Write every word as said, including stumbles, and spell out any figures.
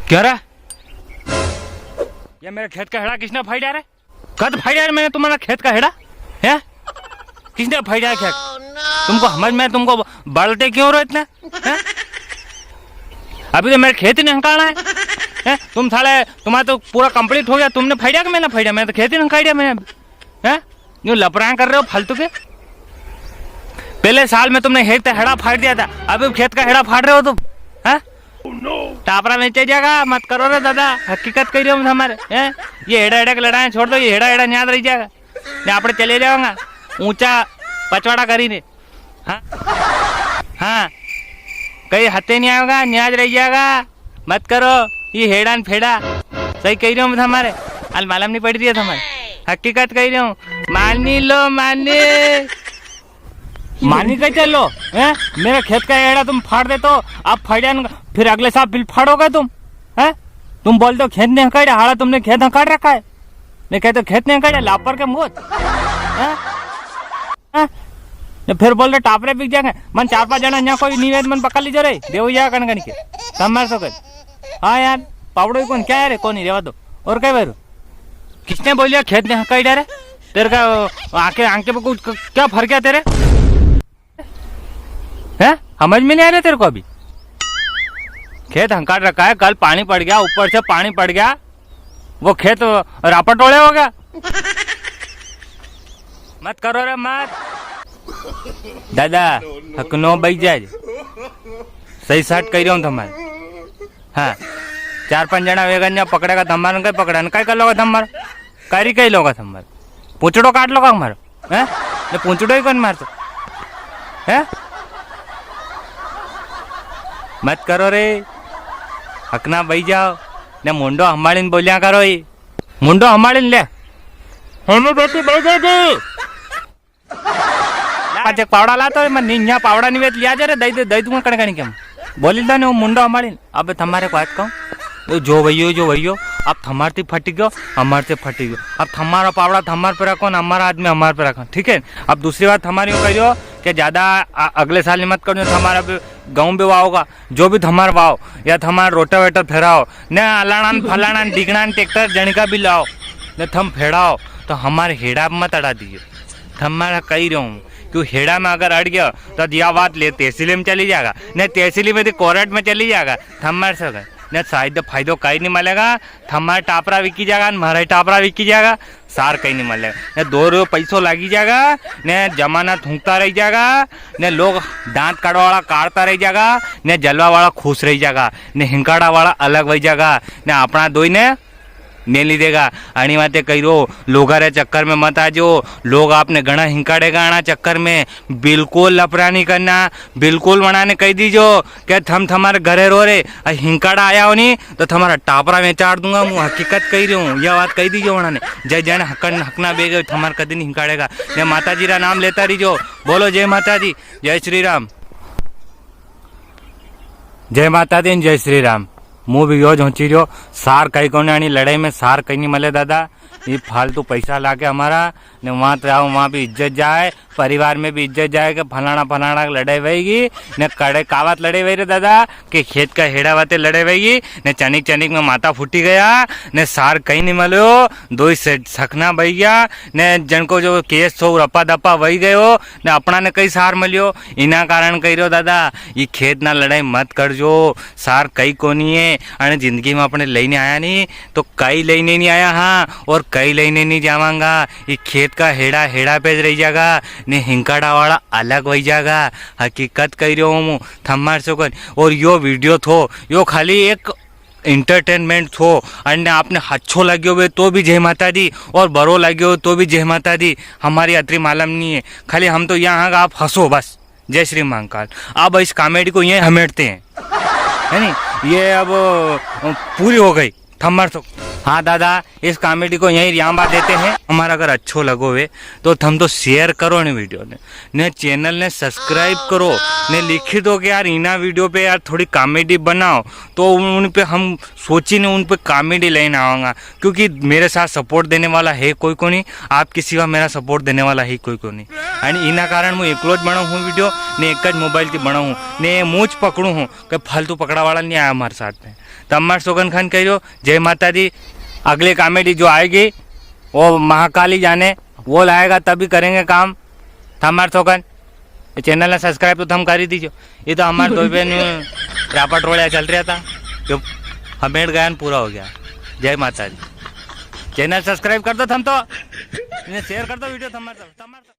क्या रे? ये मेरे खेत का हेड़ा किसने फाड़िया रे? कद फाड़िया रे मैंने तुम्हारा खेत का हेड़ा? हैं? किसने फाड़िया खेत? तुमको समझ में, तुमको बलते क्यों रहो इतना? हैं? अभी तो मेरे खेत ही नहीं हंकाना है। हैं? तुम साले, तुम्हारा तो पूरा complete हो गया, तुमने फाड़िया कि मैंने फाड़िया? मैंने तो खेत ही नहीं हंकाड़िया मैंने अभी। हैं? यूं लपरां कर रहे हो फालतू के। पहले साल में तुमने खेत का हेड़ा फाड़ दिया था, अभी खेत का हेड़ा फाड़ रहे हो तुम, हैं? टापरा बेचे जाएगा, मत करो रे दादा, हकीकत कही रहे हो हम तुम्हारे, हैं? ये हेड़ा हेड़ा के लड़ाई छोड़ दो, ये हेड़ा हेड़ा न्याद रही जाएगा, ने आपणे चले जावांगा ऊंचा पचवाड़ा करी ने। हाँ, हाँ, कहीं हते नहीं आवेगा, न्याज रही जाएगा। मत करो ये हेड़ा न फेड़ा। सही कही रहे हो मैं तुम्हारे, हाल मालूम नहीं पड़ी रही है तुम्हारे, हकीकत कही रहे हो। मानी लो, मानी। मानी कैसे लो, हैं? मेरे खेत का हेड़ा तुम फाड़ दे तो, अब फाड़िया न, फिर अगले साल फिर फाड़ोगे तुम, हैं? तुम बोल दो खेत नहीं हंकाड़ा, हाड़ा तुमने खेत हंकाड़ रखा है। मैं कहते खेत नहीं हंकाड़ा, लापर के मौत, हैं? हैं? ने फिर बोल रहे टापरे बिक जाएंगे। मन चार पांच जना यहाँ कोई नहीं है, मन पकड़ लीजो रे, देवैया कण कण के। कम मार सको। हाँ यार, पावड़ो ही कौन, क्या है रे, कौन ही रेवा दो। और क्या भाई, किसने बोलिया खेत ने हंकाई डारे? तेरे का आंखें, आंखें पे कुछ क-, क्या फर्क है तेरे? हैं? समझ में नहीं आ रहा तेरे को अभी? खेत हंकाड़ रखा है, कल पानी पड़ गया, ऊपर से पानी पड़ गया, वो खेत रापटोले हो गया। मत करो रे, मत। दादा, हकनो बई जाए। सही साट कही रहा हूँ तुम्हारे। हाँ, चार पांच जना वेगन या पकड़ेगा, थमार न कई पकड़ा, न कई कर लोगा थमार? करी कई लोगा थमार? पूंछड़ो काट लोगा हमारो, हैं? ने पूंछड़ो ही कौन मारतो, हैं? मत करो रे, हकना बई जाओ, ने मुंडो हमाड़ीन बोलिया करो ही। मुंडो हमाड़ीन ले। हेलो बेटी, बई जाओ जी। पाछे पावड़ा ला तो, मैं निन्या पावड़ा नहीं वेत लिया जा रे, दई दे, दई दूंगा कण कण के हम। बोली दो ने, वो मुंडो हमाड़ीन। अब थमारे एक बात कहूँ, तो जो वही हो, जो वही हो, अब थमार ती फटी गयो, हमार से फटी गयो। अब थमारा पावड़ा थमार पे रखो ना, हमारा आदमी हमार पे रखो, ठीक है? अब दूसरी बात थमारी यूं करियो कि ज्यादा अ-, अगले साल ही मत करियो, थमारा अब गहूं भी वाओगा, जो भी थमार वाओ, या थमार रोटावेटर फेराओ, ने अलाणा न फलाणा न डिगणा न ट्रैक्टर जणका भी लाओ, ने थम फेराओ, तो हमारे हेड़ा पे मत अड़ा दियो। थमारा कही रहो हूँ, क्यों हेड़ा में अगर अड़ गया, तो या बात ले तहसील में चली जाएगा, ने तहसील में तो कोर्ट में चली जाएगा। थमार से ने साइड फायदो कई नहीं मिलेगा, थमारा टापरा विकी जाएगा, ने म्हारा टापरा विकी जाएगा, सार कई नहीं मिलेगा। ने दो रुपये पैसो लागी जाएगा, ने जमाना थूकता रही जाएगा, ने लोग दांत काढ़वा वाला काढ़ता रही जाएगा, ने जलवा वाला खुश रही जाएगा, ने हिंकाड़ा वाला अलग वही जाएगा, ने अपना दोई ने मेली देगा। अणी वाते कही रो, लोगा रे चक्कर में मत आजो, लोग आपने घणा हिंकाड़ेगा अणा चक्कर में। बिल्कुल लफड़ा नहीं करना, बिल्कुल वणा ने कही दीजो के थम थमारे घरे रो रे, आ हिंकाड़ा आया हो नी तो थमारा टापरा में चाड़ दूंगा, मु हकीकत कही रही हूँ, या बात कही दीजो वणा ने। जय जन हकन हकना बेगे थमार कदी नहीं हिंकाड़ेगा। ने माता जी रा नाम लेता रहीजो, बोलो जय माता दी, जय श्री राम। जय माता दी, जय श्री राम। मु भी यो ज होची रियो, सार कई कोने आनी लड़ाई में, सार कई नी मले दादा। ये फालतू पैसा लाके हमारा, ने वहां तो जाओ, वहां भी इज्जत जाए, परिवार में भी इज्जत जाए कि फलाना फलाना की लड़ाई वहीगी, ने कड़े कावत लड़ाई वही रे दादा, के खेत का हेड़ा वाते लड़ाई वहीगी, ने चनिक चनिक में माता फूटी गया, ने सार कई नी मलो, दो ही से सखना भैया, ने जनको जो केस थो रपा दपा वही गयो, ने अपना ने कई सार मलियो। इना कारण कही रहो दादा, ये खेत ना लड़ाई मत करजो, सार कई कोनी है। अने जिंदगी में अपने लेने आया नी, तो कई लेने नी आया हाँ, और कई लेने नी जावांगा। ये खेत का हेड़ा हेड़ा पे ज रही जागा, ने हिंकाड़ा वाला अलग वही जागा। हकीकत कही रहो हूँ, थमार से कोनी। और यो video थो, यो खाली एक entertainment थो, अने आपने अच्छो लाग्यो वे तो भी जय माता दी, और बरो लाग्यो वे तो भी जय माता दी। हमारी अतरी मालूम नहीं है, खाली हम तो यहाँ का आप हंसो बस। जय श्री महाकाल। अब इस comedy को यहीं हमेटते हैं, है नी? ये अब, अ, पूरी हो गई। थमार तो हाँ दादा, इस comedy को यहीं रियांबा देते हैं। हमारा अगर अच्छो लगो वे तो थम तो share करो ने video ने, ने channel ने subscribe करो, ने लिखी दो कि यार इना video पे यार थोड़ी comedy बनाओ, तो उन, उन पे हम सोची ने उन पे comedy लेने आवांगा, क्योंकि मेरे साथ support देने वाला है कोई कोनी, आपके सिवा मेरा support देने वाला है कोई कोनी। अने इना कारण हूँ एकलो ज बनाऊँ हूँ video, ने एक ज mobile थी बनाऊँ हूँ, ने मूँ ज पकड़ूँ हूँ, के फालतू पकड़ा वाला नी आया हमारे साथ में। तो हमारे सोगन खान कह रहो, जय माता दी। अगली comedy जो आएगी, वो महाकाली जाने, वो लाएगा तभी करेंगे काम। थमार थोकन, ये channel ने subscribe तो थम कर ही दीजो। ये तो हमारे दो बहन रापट रोड़िया चल रहा था, जो हमें गायन पूरा हो गया। जय माता दी। Channel subscribe कर दो थम तो, इन्हें share कर दो video थमार तो, थमार तो।